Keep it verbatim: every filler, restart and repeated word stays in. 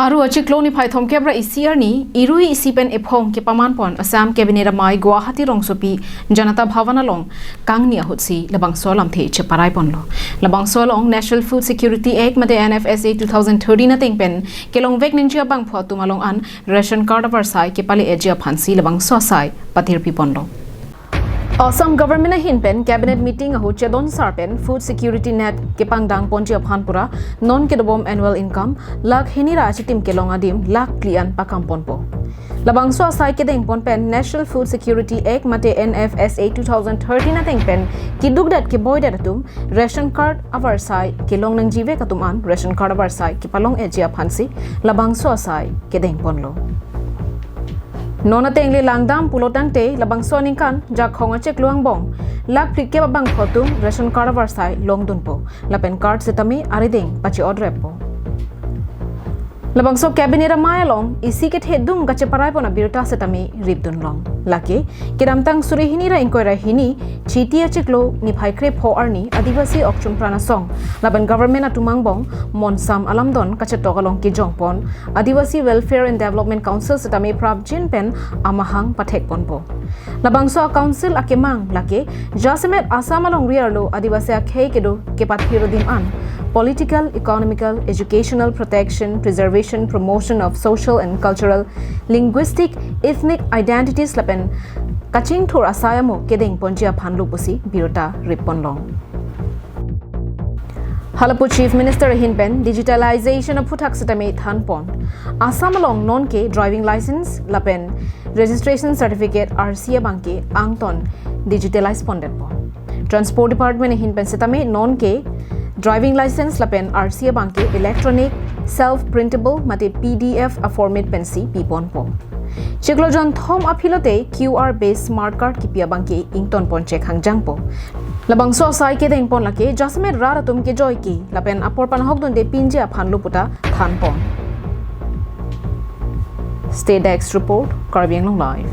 Aru achiklo niphai thomkep ra isi arni, irui isi pen ephong kepaman pon Assam Cabinet amei Guwahati rongsopi Janata Bhavan along kangni ahutsi labangso alamthe cheparai ponlo. Labangso along National Food Security Act mate N F S A two thousand thirteen ateng pen kelongvek nangji abangphu atum along an ration card avarsai kepale-etji aphansi labangso asai pathirpi ponlo. Assam government ahin pen cabinet meeting ahut chedon sar pen food security net kepangdang ponji aphan pura non kedobom annual income lakh hini ra achitim kelong adim lakh phli an pakam ponpo. Labangso asai kedeng pon pen National Food Security Act mate N F S A two thousand thirteen ateng pen keduk det keboi det atum ration card avarsai kelong nangjivek atum an ration card avarsai kepalong-etji aphansi labangso asai kedeng ponlo. Non ateng le langdam pulo tangte labangso aningkan Jakhong achiklo angbong lakh phlikep abangphu atum ration card avarsai longdunpo. Lapen card setame arideng pache-otreppo. Labangso cabinet amei along isi kethedung kacheparai pon abirta setame ripdun long. Lake kedamtang suri hini ra ingkoi ra hini Chiti achiklo niphai krepho arni Adivasi Okchum Pran Asong lapen government atum angbong monsam alamdon kachetok along kejong pon Adivasi Welfare and Development Council setame prapjin pen amahang pathek ponpo. Labangso a-council akemang lake jasemet Assam alongri arlo Adivasi akhei kedo kepathir adim an political, economical, educational, protection, preservation, promotion of social and cultural, linguistic, ethnic identities lapen kachingthur asai amo kedeng ponji aphanlo pusi birta rip pon long. Halapu Chief Minister ahin pen digitalization aphuthak setame than pon. Assam along non ke driving license lapen registration certificate, R C abangke angton digitalize pondetpo. Transport Department ahin pen setame non ke driving license lapen R C abangke electronic, self printable mate P D F a-format pensi pi ponpo. Chiklo jonthom aphi lote Q R based smart card kipi abangke ington pon chek hangjangpo. Labangso asai kedeng pon lake jasemet rat atum kejoike lapen apor panhokdunde pinji aphanlo puta than pon. State Desk Report, Karbi Anglong Live.